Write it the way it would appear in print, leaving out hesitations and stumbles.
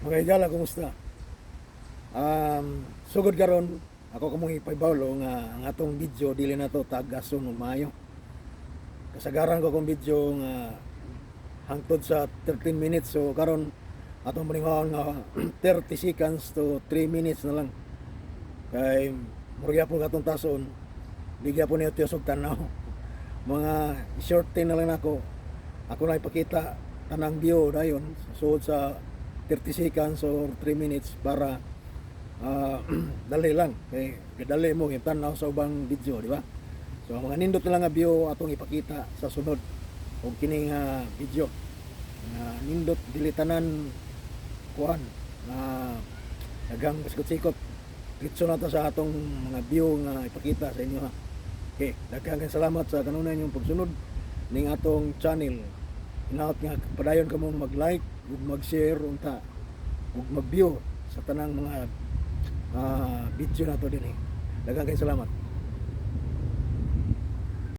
Mga higala, kumusta? Sugod karon ako kamong ipaibawlo nga ang atong video dili na to tagason og maayo. Kasagaran ko akong video nga hangtod sa 13 minutes, so karon atong paninguhaon nga 30 seconds to 3 minutes na lang. Kay murag gyapon katong tason, di gyapon niyo tiyos og tanaw. Mga short thing na lang nako. Ako na ipakita tanang view dayon sugod sa 30 seconds or 3 minutes para dali lang kay gadali mo yung tanaw sa ubang video, di ba? So ang mga nindot na lang nga view atong ipakita sa sunod og kining video nga nindot, dili tanan kuan na daghang sikot-sikot. Diretso na to sa atong mga view nga ipakita sa inyo, ha. Okay, daghang kay salamat sa kanunay inyong pagsunod ning atong channel. Hinaot nga padayon kamong mag-like ug mag-share unta ug mag-view sa tanang mga video nato dinhi. Daghang kay salamat.